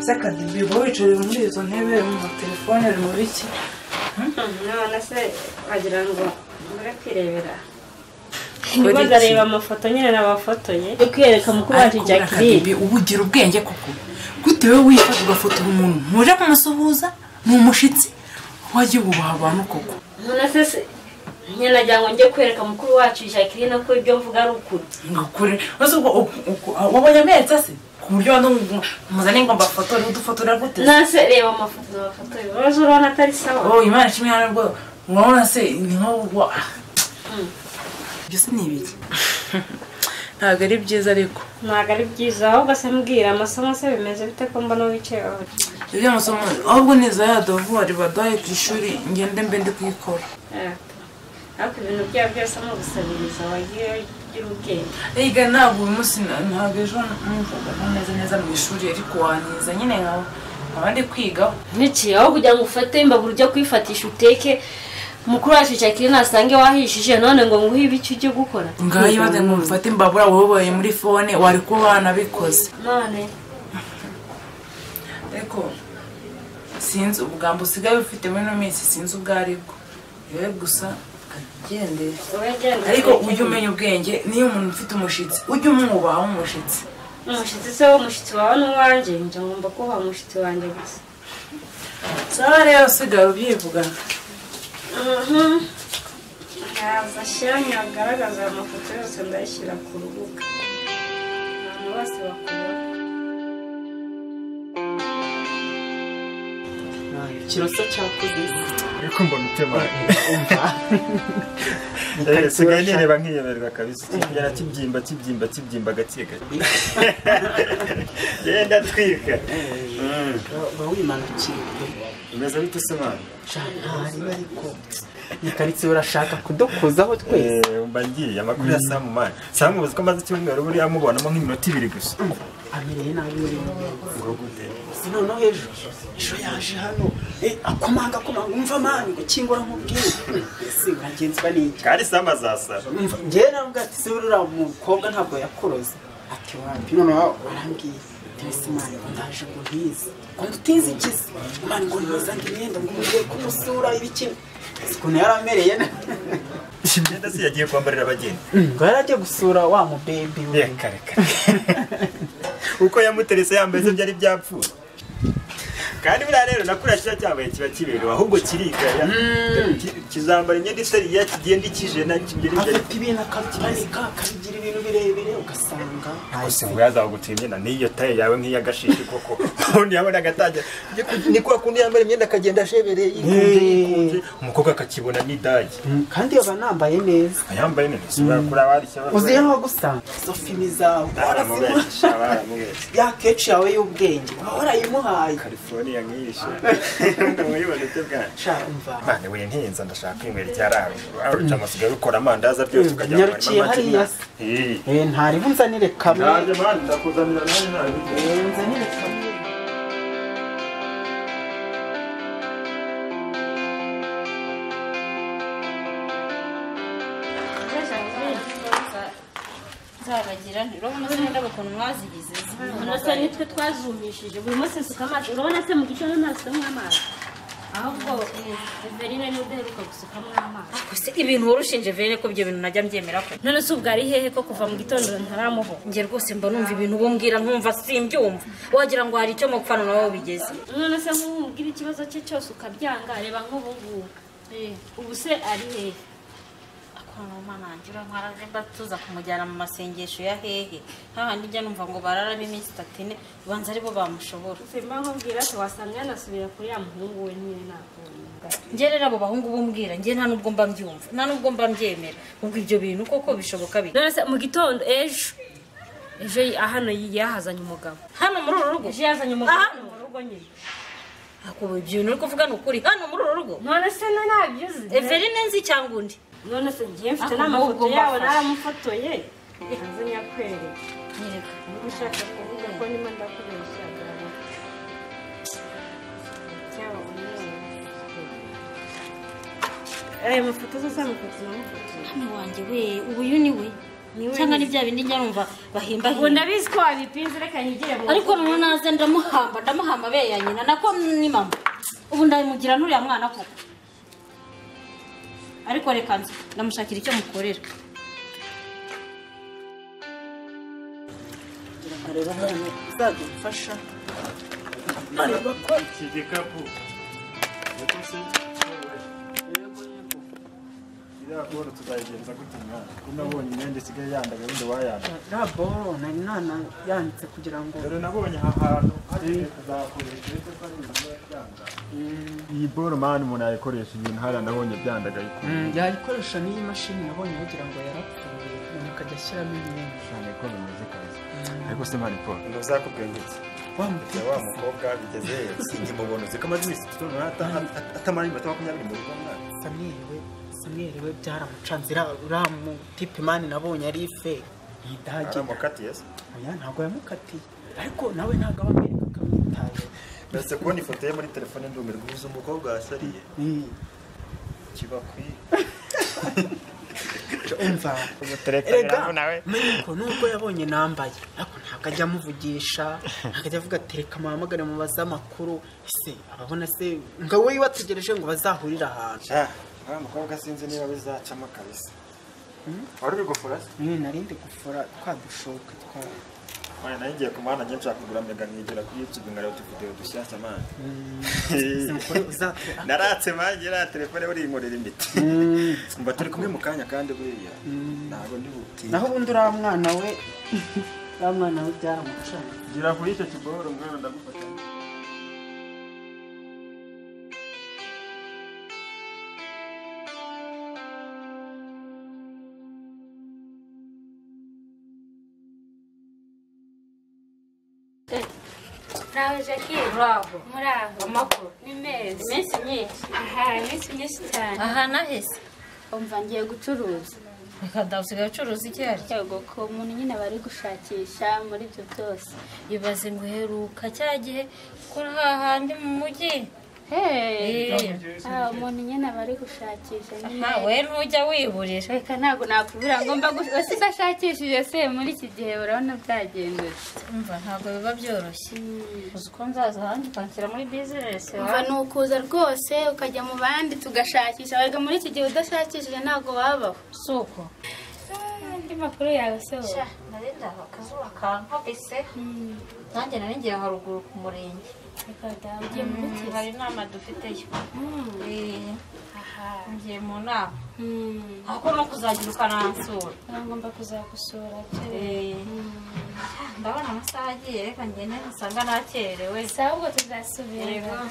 Saka bibo wicaye muri izo ntebe mu telefone uri mu biki? None se wagira ngo mbure kwirebera. Niba ndareba amafoto nyine nabafotoye yo kwiyereka mukuru wacu Jacqueline. Ubu ugira ubwenge koko. Gute wewe wifata ugafotora umuntu muje kumusuhuza ni umushitsi wagiye ubaha abantu koko. None se nyine nagira ngo njye kwereka mukuru wacu Jacqueline ko ibyo mvuga ari ukuri. Ngakuri. Ese ubwo wabonye amezi se? Ku buryo muzane ngo mbafotore udufotora gute? Nase reba amafoto nabafotoye. Uraza urabona atari sawa. Oh Imana ishimwe hano urabona se ni nko byose ni ibiki? Ntabwo ari byiza ariko. Ntabwo ari byiza ahubwo se mbwira amasomo se bimeze bite ko mbona wicaye aho? Ibyo amasomo ahubwo neza ya devoir baduhaye ku ishuri ngende mbe ndi kuyikora. Ariko ibintu byabo byose mu gusabiriza wagiye ugira ubwenge. Ega ntabwo uyu munsi ntabwo ejo numvaga neza neza mu ishuri ariko waniza nyine nkaho abandi kwigaho. Niki aho kugira ngo ufate imbabura ujya kwifatisha uteke mukuru wacu Jacqueline asange wahishije none ngo nguhe ibiki ujye gukora. Ngaho bade ngo mfate imbabura wowe muri phone wari kuba wanabikoze. None ariko sinzi ubugambo usigaye ufite muri no minsi sinzi ubwo aribwo. Yewe gusa kagende. Ariko ujye umenya ubwenge niyo umuntu ufite umushitsi ujye umwubaha umushitsi. Umushitsi se wo umushitsi wawe n'uwanjye nje ngomba kuba umushitsi wanjye gusa. Sawa rero usigaye ubyivuga. Nkaza shyanya agaragaza amafoto yose ndayishyira ku rubuga. Abantu bose bakubona. Kirosa cyakuze. Ariko mbona utema umva. Sigaye nireba nkiyeberwa kabisa. Kigera kibyimba kibyimba kibyimba gake gake. Genda twika. Ba wimanukiye. Umeze bite se mwana? Cyane ariko. Nikaritse urashaka kudukuzaho twese. Mba ngiye amakuru ya Samu mwana. Samu uzi ko maze icyumweru buriya mubonamo nk'iminota 2 gusa. Amereye nabi muri ngo gute? Noneho ejo ejo yaje hano akomanga akomanga umva mani ngo kingura nkubwire ese uragenzwa n'iki kandi Samu azasara njye nambwa ati se uriya mukobwa ntabwo yakuroze ati wapi noneho arambwiye ese mani ngo ndaje ngo ntize ngo ndutize iki se mani ngo ntizange imyenda ngo mugiye kumusura ibiki ukuntu yaramereye imyenda se yagiye kwambarira abageni ngo yaragiye gusura wa mu baby we reka reka uko yamuterese yambaye se byari byapfuye kandi buriya rero nakurashyira cyambaye kiba kiberewe ahubwo kirigaya kizambara imyenda itari iya kigenda ikijena kigera imbere afite ibintu akabimanika akabigira ibintu birebire ugasanga ese ngo yazagutira imyenda n'iyo taye yawe nk'iyagashishi koko ubundi yabona agatangira ni kwa kundi yambara imyenda akagenda ashebereye yikunje yikunje umukobwa akakibona n'idage kandi yaba nambaye neza yambaye neza urakura warishya uzi aho gusanga izo filimi zawe ya keci yawe y'ubwenge warayimuhaye California nkishe ndamuyibona ute bwana mane we ntinza ndashaka kwinywera icyararo cyangwa sigaye ukora amandaza byose ukajya nyarukiye hariya ntari bunzanire kamwe ndaje mane ndakuzanira nawe ntari nzanire kamwe nzabagira nti urabona se ndabo ukuntu mwazigize urabona se nitwe twazumishije buri munsi nsuka amazi urabona se mu gitondo ntasukamo amazi ahubwo Everine niwe udaheruka gusukamo amazi ariko se ibintu worushinje Everine ko ibyo bintu najya mbyemera ko none se ubwo ari hehe ko kuva mu gitondo ntaramuho njye rwose mba numva ibintu bumbwira nkumva simbyumva wagira ngo hari icyo mupfana nawe bigeze none se nk'umubwira ikibazo cye cyose ukabyanga reba nk'ubu ngubu ubu se ari hehe Mama nanjye uramparaje mbatuza kumujyana mu masengesho ya hehe hahandi njya numva ngo bararamo iminsi 3 ubanza aribo bamushobora simba nkubwira ati wasanga yanasubira kuri ya muhungu we nyine nakunda njye rero abo bahungu bumbwira njye nta nubwo mba mbyumva nta nubwo mba mbyemera ubwo ibyo bintu koko bishoboka bite none se mu gitondo ejo ejo hano yahazanye umugabo hano muri uru rugo ejo yazanye umugabo mu rugo nyine ako ibyo bintu uri kuvuga ni ukuri hano muri uru rugo none se nabyo uzi Everine nzi cyangwa undi none se ngiye mfite n'amafoto yawe naramufotoye nze nyakwereka nyereka niba ushaka kuvuga ko ndimo ndakubeshya aya mafoto zose amafoto namufotoye hano wanjye we ubu uyu ni we Cyangwa ni bya bindi njya numva bahimba Ubu ndabizi ko wabipinze, reka nyigire mu. Ariko noneho naze ndamuhamba be ya nyina nako ni mama. Ubu ndamugira nturiya mwana koko. Ariko reka nzi ndamushakira icyo mukorera. Nkareba umuntu uzadufasha. Areba ko iki gikapu. Iriya boro tuzayigenza gute mwana? Ko nabonye imyenda isigaye yandaga ubundi wayanda. Iriya boro nari nanayanditse kugira ngo dore nabonye aha hantu hagiye kuzakoresha uretse ko ari ibintu byanda. Iyi boro mani umuntu yayikoresha ibintu hariya nabonye byandagaye. Yayikoresha n'iyi mashini nabonye bagira ngo yarapfuye umuntu akajya ashyiramo imyenda. Cyane ko bimeze kabisa. Ariko se mani Paul ntuzakubwira ngo iki? Wa mukobwa bigeze sinkimubona uzi ko amaze iminsi itatu atamara iminota 20 mu rugo mwana. Samweli we byaramucanze uriya mutipe mani nabonye ari ife. Yaramukatiye se? Oya ntabwo yamukatiye ariko nawe ntabwo aba amwereka akamwitaye. Mbese kubona ifoto ye muri telefone ndumirwa ubuze umukobwa wasariye kibakwiye. Umva erega ko nubwo yabonye nambaye ariko ntabwo ajya amuvugisha, akajya avuga ati reka muhamagare mubaze amakuru. Ese ababona se ngo we wategereje ngo bazahurire ahantu. Wa mukobwa sinzi niba bizacamo kabisa. Wari uri gufura se? Narindi gufura twadushoka twa. Oya nagiye ku muhanda njye nshaka kugura mega nkigira kuri YouTube nkareba utuvideo dushyashya mani. Naratse mani iriya telefone buriya inkorera imiti. Mba turi kumwe mu kanya kandi buriya ntabwo ndi butinde. Naho ubundi uriya mwana we byaramucanye. Gira kuri icyo kiboro mwana ndagufata. Nawe Jackie, bravo. Muraho. Amakuru. Ni meza. Iminsi myinshi. Aha, iminsi myinshi cyane. Aha nahise. Umva ngiye gucuruza. Reka da usigaye ucuruza iki hari? Yego ko umuntu nyine bari gushakisha muri ibyo byose. Ibaze ngo uheruka cya gihe ukora hahandi mu mujyi. Hey. Umuntu nyine bari gushakisha nyine. Aha we ntujya wiburira. Reka ntago nakubira ngo mba gusa udashakishije se muri iki gihe urabona byagenze. Umva ntago biba byoroshye. Uzi ko nzaza ahandi ukanshyira muri business. Umva nukuza rwose ukajya mu bandi tugashakisha. Ariko muri iki gihe udashakishije ntago wabaho. Suko. Andi makuru yawe se wowe? Sha, narinda akazuba kankubise. Nanjye nari ngiye haruguru ku murenge. Ugiye mu biki? Hari inama dufiteyo. Aha, ngiye mu nama. Ahubwo no kuzagira ukanansura. Ngomba kuzagusura. Ndabona amasaha agiye reka ngende nsanga nakerewe. Sawa ubwo tuzasubira.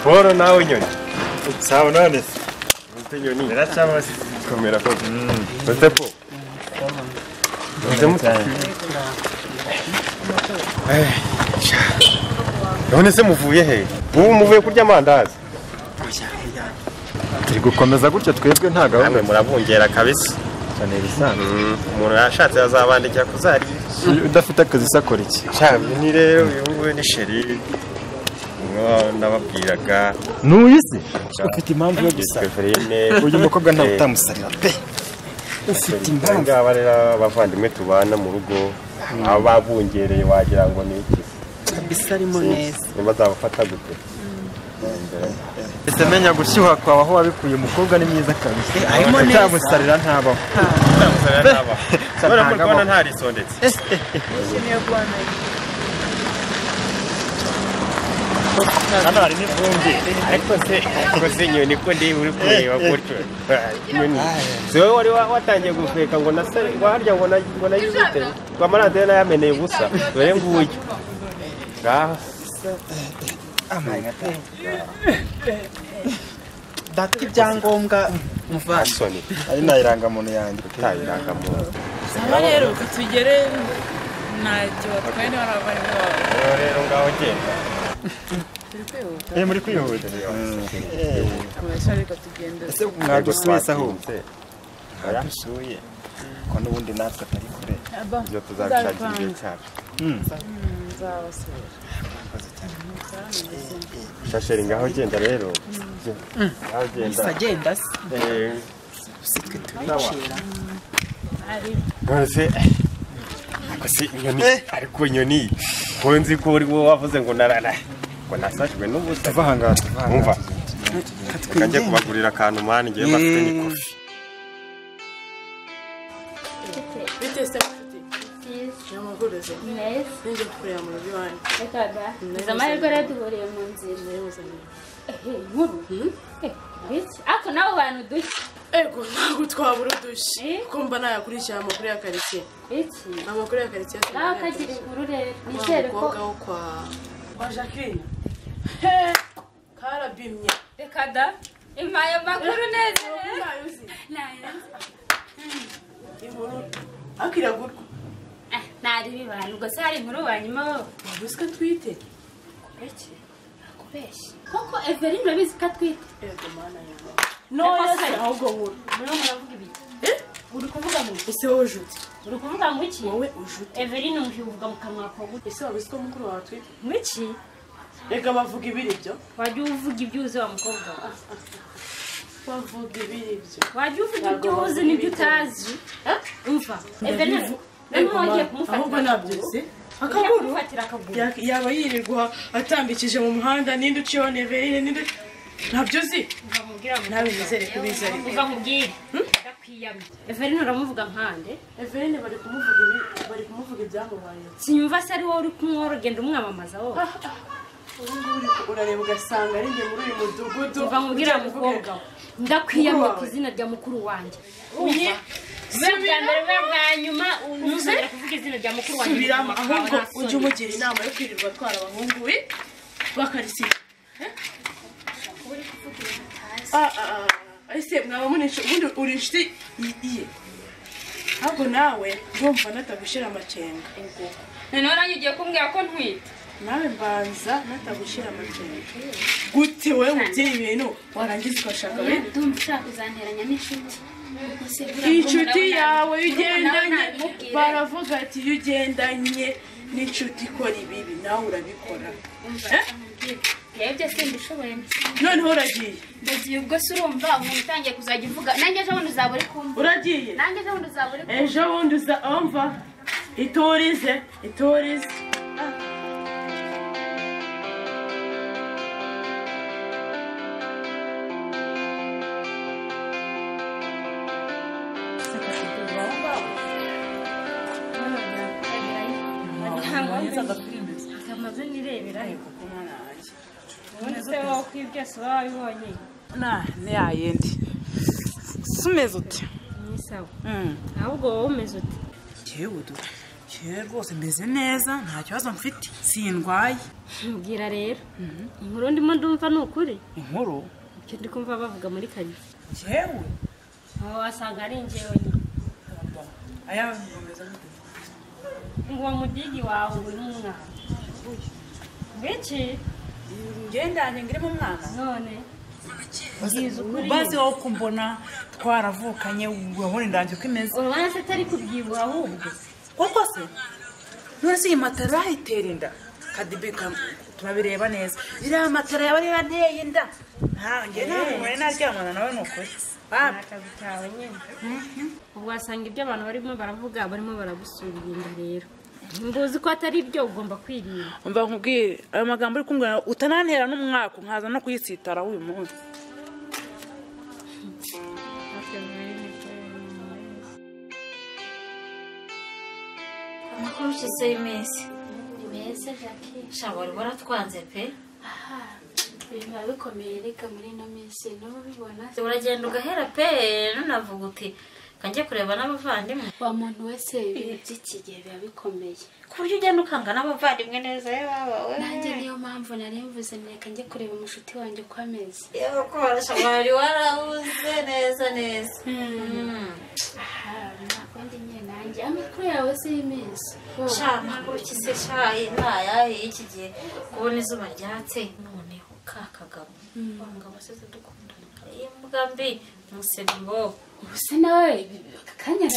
Paul nawe nyoni. Sawa none se. Ute nyoni. Biracamo se. Komera ko. Ute po. Ute mutane. None se muvuye he? Ubu muvuye kurya amandazi. Turi gukomeza gutyo twebwe nta gahunda. Murabungera kabisa. Cyane bisanzwe. Umuntu yashatse azabandikira kuzari. Udafite akazi sakora iki? Cyane ni rero uyu nguyu ni sheri. Nababwiraga nuyu se ufite impamvu yo gusa uyu mukobwa ntawe utamusarira pe ufite impamvu ngaba rero abavandimwe tubana mu rugo ababungereye wagira ngo ni iki kabisa arimo neza nimba azabafata gute ese menya gushyuha kwawe aho wabikuye umukobwa ni mwiza kabisa arimo neza utamusarira ntabaho utamusarira ntabaho none muri kubona ntarisondetse nishimiye kubana hano hari n'ivumbi ariko se nyoni ko ndi uri kureba gutyo nyoni si wowe wari watangiye gufeka ngo nase warya ngo ngo nayibite ngo amaradiyo nayameneye ubusa dore nguyu ngaha Data ibyangombwa muvasoni ari nayirangamuntu yanjye utayirangamuntu. Saba rero katugere ntacyo batwaye niba n'abavandimwe bawe. Rero ngaho genda. Turi kwihuta. Muri kwihuta. Reka tugende. Ese mwadusuye se ahubwo? Mwadusuye ko n'ubundi natwe atari kure. Ibyo tuzabishakira igihe cyacu. Nzabasura. Shasheri ngaho genda rero. Ngaho genda. Agenda se. Sitwe tubicira. None ariko si inyoni ariko inyoni ko nzi ko uri wowe wavuze ngo narara ngo nasajwe n'ubusa. Tuva aha ngaha tuva aha ngaha. Umva. Njye kubagurira akantu mani ngiye bafite ni kofi. Bite se mfite? Namaguruze. Neza. Ninjye kukureba mu rugo iwanjye. Reka da. Izo amahirwe rero duhuriye mu nzira. Inkuru? Iki? Ako nabo bantu dushya. Ego ntabwo twabura udushya. Kuko mba nayakurikira amakuru ya karitsiye. Iki? Amakuru ya karitsiye. Nawe akagira inkuru rero. Nizere ko umukobwa wo kwa Jacqueline. Karabimye. Reka da. Impaye amakuru neza. Inkuru akiragurwa. Ntari bibantu ubwo se hari inkuru wanyuma wowe. Wabuze ko atwite? Iki? Akubeshya. Koko Eveline urabizi ko atwite? Ego mana yawe. None se ahubwo nkuru. Muriho muravuga ibiki? Uri kuvuga ngo ese wowe ujute? Uri kuvuga ngo iki? Wowe ujute. Eveline uvuga mu kanwa kawe gute? Ese wabuze ko mukuru wawe atwite? Ngwiki? Reka bavuga ibiri byo. Wajya uvuga ibyo uzi wa mukobwa wawe. Bavuga ibiri byo. Wajya uvuga ibyo uzi n'ibyo utazi. Umva. Eveline ahubwo nabyutse akaguru yaba yirirwa atambikije mu muhanda ninde uciyeho Eveline ninde ntabyo uzi nawe nizere ko ubizi ariko uva nkubwire ndakwiyamye Eveline uramuvuga nkande Eveline bari kumuvuga ibyamubaye sinyumva se ari wowe uri kumwora ugenda umwamamaza wowe ubu ngubu urareba ugasanga ari njye muri uyu mudugudu uva nkubwira mukobwa ndakwiyamye ku izina rya mukuru wanjye bwa mbere bwa nyuma ntuzongera kuvuga izina rya mukuru wanjye. Subiramo ahubwo ujye umugira inama yo kwirirwa atwara abahungu we bakarisiga. Ese mwaba munisha ubundi uri inshuti iye ahubwo nawe ndumva natagushyira amakenga. Noneho nanjye ugiye kumbwira ko ntwite. Nawe mbanza natagushyira amakenga gute wowe mubyeyi ibintu warangiza ugashaka we. Ndumva ushaka kuzanteranya n'inshuti. Inshuti yawe iyo ugendanye baravuga ati iyo ugendanye n'inshuti ikora ibibi nawe urabikora. Yebye simbishoboye. Noneho uragiye. Ndagiye ubwo se urumva umuntu utangiye kuzajya uvuga nanjye ejo bundi uzaba uri kumva. Uragiye. Nanjye ejo bundi uzaba uri kumva. Ejo bundi uzumva iturize iturize. Amaze nirebera ubundi se wowe ko byose uba wabibonye na yayindi sumeze ute? Ni sawa. Ahubwo wowe umeze ute? Jewe rwose meze neza nta kibazo mfite sindwaye. Mbwira rero inkuru ndimo ndumva ni ukuri? Inkuru? Icyo ndi kumva bavuga muri karitsiye. Jewe? Wasanga ari njyewe nyine. Aya meze gute? Ngo uwo mudigi wawe urimo umwana. Ngiki? Ngendanye ngirimo umwana. None bazi wowe kumbona twaravukanye urabona indangi uko imeze. Urabona se atari kubyibuha ahubwo. Koko se? None se iyi matera ayitera inda? Kadibe turabireba neza. Iriya matera yaba ariyo yanteye inda. Nta njye nta muntu naryamana nawe ni ukuri. Akazi kawe nyine. Ubwo wasanga ibyo abantu barimo baravuga barimo baragusura inda rero. Mbuzi ko atari ibyo ugomba kwirinda. Umva nkubwire ayo magambo uri kumbwira utanantera n'umwaka nkaza no kuyisitara uyu munsi. Amakuru ushize iminsi. Ni meza Jackie. Sha wari waratwanze pe. Aha. Ibintu biba bikomeye reka muri ino minsi n'ubu ubibona. Uragenda ugahera pe nunavuga uti Kanjye kureba n'abavandimwe. Wa muntu wese ibintu by'iki gihe biba bikomeye. Ku buryo ugenda ukanga n'abavandimwe neza baba we. Nanjye niyo mpamvu nari mvuze reka njye kureba umushuti wanjye uko ameze. Yewe ko wari warabuze neza neza. Aha, nakundi nyine nanjye amakuru yawe se y'iminsi. Sha amakuru ki se sha naya y'iki gihe kubona izuba ryatse noneho ka kagabo. Wa mugabo se dukundana. Imbwa mbi musego. Ubuse nawe akanya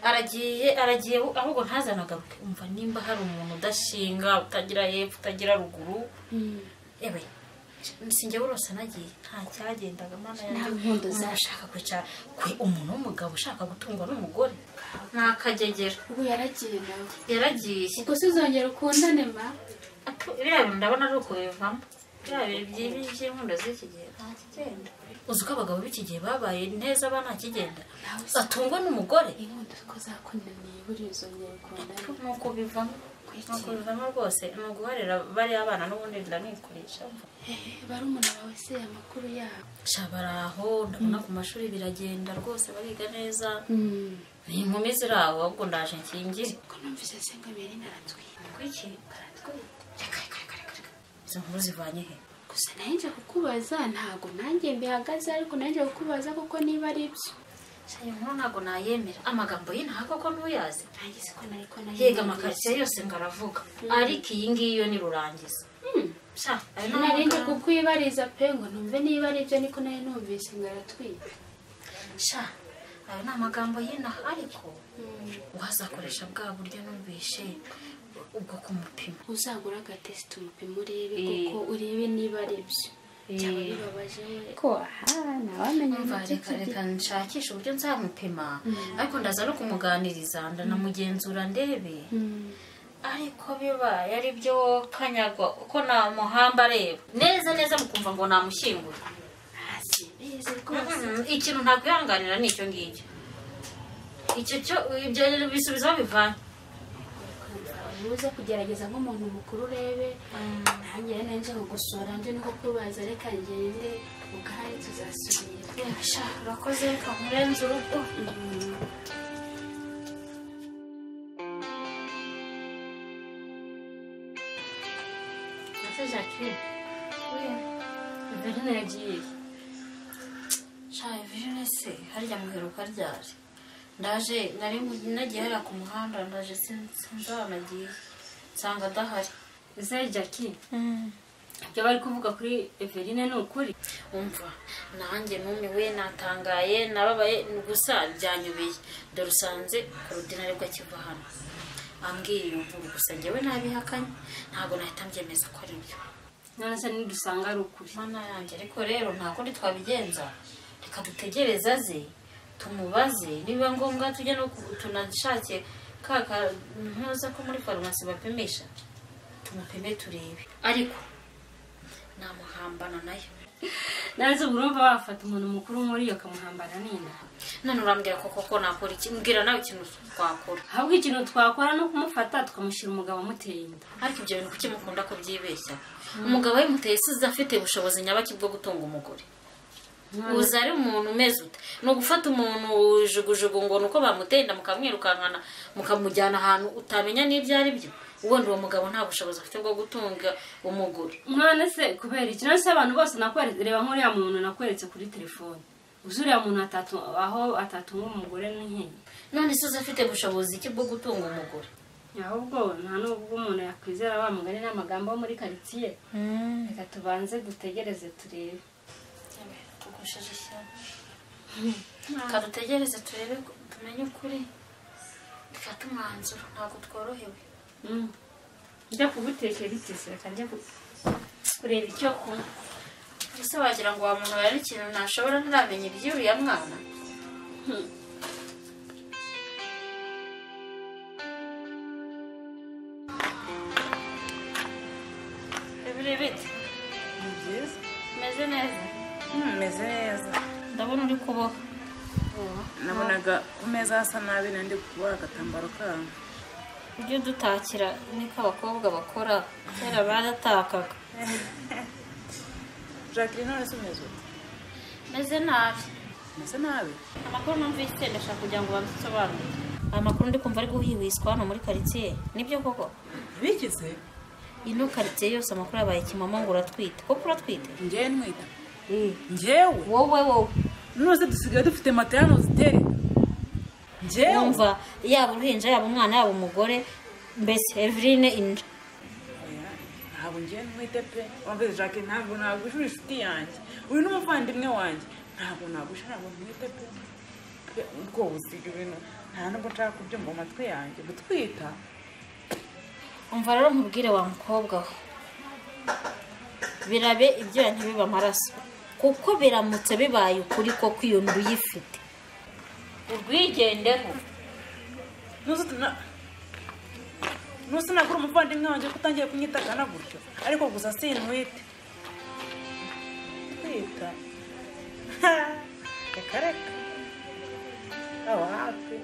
aragiye aragiye ahubwo ntazanagaruke. Umva nimba hari umuntu udashinga utagira hepfo utagira ruguru, ewe sinjye burose nagiye nta cyagendaga mana yanjye. Ushaka kwicara kwe umuntu w'umugabo ushaka gutungwa n'umugore ntakagegera. Ubu yaragiye nawe yaragiye. Ubwo se uzongera ukundane ma? Biriya bintu ndabona ari ukubivamo. Biriya bintu by'inkundo z'iki gihe nta kigenda. Uzi ko abagabo b'iki gihe babaye neza ba nta kigenda atungwa n'umugore. Inkundo ko zakunaniye buri uzongera ukundane. Nuko bivamo nuko bivamo rwose ni uguharira bariya abana n'ubundi ndanikoresha. Barumuna bawe se amakuru yabo? Sha baraho ndabona ku mashuri biragenda rwose bariga neza. Ni inkumi ziri aho ahubwo ndaje nkingire. Ko numvise se ngo Berine aratwite. Kuki? Aratwite. Reka reka reka reka. Izo nkuru zivanye he? Gusa nanjye kukubaza ntago nanjye mbihagaze ariko nanjye kukubaza kuko niba ari byo. Iyo nkuru ntago nayemera. Amagambo y'inaha koko ntuyazi. Nanjye siko nariko nayo. Yega amakaritsiye yose ngaravuga. Ariko iyi ngiyi yo ni rurangiza. Sha, nari nje kukwibariza pe ngo numve niba ari byo niko nayo numvise ngaratwite. Sha, ayo ni amagambo y'inaha ariko wazakoresha bwa buryo numvishe ubwo kumupima. Uzagura agatest umupima urebe kuko urebe niba ari byo. Cyangwa bibabaje ko aha nawamenye. Reka nshakisha uburyo nzamupima ariko ndaza no kumuganiriza ndanamugenzura ndebe. Ariko bibaye ari byo kanyagwa uko namuhamba areba neza neza mukumva ngo namushyingura. Ikintu ntakwihanganira ni icyo ngicyo. Icyo cyo ibyo bisubizo bivanye. Uze kugerageza nk'umuntu mukuru urebe. Nanjye nanje kugusura nje niko kubaza reka ngende ubwaye tuzasubira. Sha urakoze reka nkurenze urugo. Ese Jacqueline, Everine yagiye. Sha Everine se harya muheruka ryari? Ndaje nari nagiye hariya ku muhanda ndaje sinzi aho nagiye nsanga adahari. Ese Jackie, ibyo bari kuvuga kuri Everine ni ukuri? Umva nanjye numiwe natangaye nababaye gusa byanyubeye. Dore usanze Claudine aribwo akiva hano ambwiye iyo nkuru gusa njyewe nabihakanye ntabwo nahita mbyemeza ko ari byo. None se nidusanga ari ukuri? Mana yanjye ariko rero nta kundi twabigenza. Reka dutegereze aze tumubaze niba ngombwa tujye no tunashake kaka ntuza ko muri farumasi bapimisha tumupime turebe. Ariko namuhambana nayo. Naze urumva wafata umuntu mukuru muri yo kamuhambana n'inda. None urambwira ko koko nakora iki? Mbwira nawe ikintu twakora. Ahubwo ikintu twakora no kumufata tukamushyira umugabo amuteye inda. Ariko ibyo bintu kuki mukunda kubyibeshya? Umugabo yimuteye size afite ubushobozi nyabaki bwo gutunga umugore. Uza ari umuntu umeze ute? Ni ugufata umuntu jugujugu ngo nuko bamuteye inda mukamwirukankana mukamujyana ahantu utamenya n'ibyo ari byo. Ubundi uwo mugabo nta bushobozi afite bwo gutunga umugore. None se kubera iki? None se abantu bose nakweretse reba nk'uriya muntu nakweretse kuri telefone. Uzi uriya muntu atatu aho atatunga umugore n'inkenye. None se afite ubushobozi ki bwo gutunga umugore? Ahubwo nta nubwo umuntu yakwizera wa mugani n'amagambo yo muri quartier. Reka tubanze dutegereze turebe. Tugushaje cyane. Reka dutegereze turebe tumenye ukuri. Dufate umwanzuro ntabwo tworohewe. Njya kugutekera iki se? Reka njya kureba icyo kunywa. Ese wagira ngo wa muntu yari ikintu ntashobora ntaramenya iby'uriya mwana? Biri bite? Ni byiza. Meze neza. Meze neza. Ndabona uri kuboha. Nabonaga ku meza hasa nabi nandi kuboha agatambaro kawe. Ibyo dutakira niko abakobwa bakora kera baratakaga. Jacqueline none se umeze ute? Meze nabi. Meze nabi. Amakuru numvise ndashaka kugira ngo bansobanure. Amakuru ndi kumva ari guhiwiswa hano muri quartier. Nibyo koko? Bikize? Ino quartier yose amakuru yabaye kimomo ngo uratwite. Koko uratwite? Njyewe ntwita. Njyewe? Wowe. None dusigaye dufite matera zitere. Njyewe umva yaba uruhinja yaba umwana yaba umugore mbese Eveline inja. Ntabwo ngiye ntwite pe. Wambaye Jacques ntabwo nagusha inshuti yanjye. Uyu ni umuvandimwe wanjye. Ntabwo nagusha ntabwo ntwite pe. Ubwo busiga ibintu nta nubwo nshaka kubyumva amatwi yanjye gutwita. Umva rero nkubwire wa mukobwa we. Birabe ibyo ntibiba amaraso. Kuko biramutse bibaye ukuri koko iyo ndu uyifite. Urwigendeho. Nuzi nagura umuvandimwe wanjye ko utangiye kunyitakana gutyo. Ariko gusa sintwite. Twita. Reka reka. Aho hafi.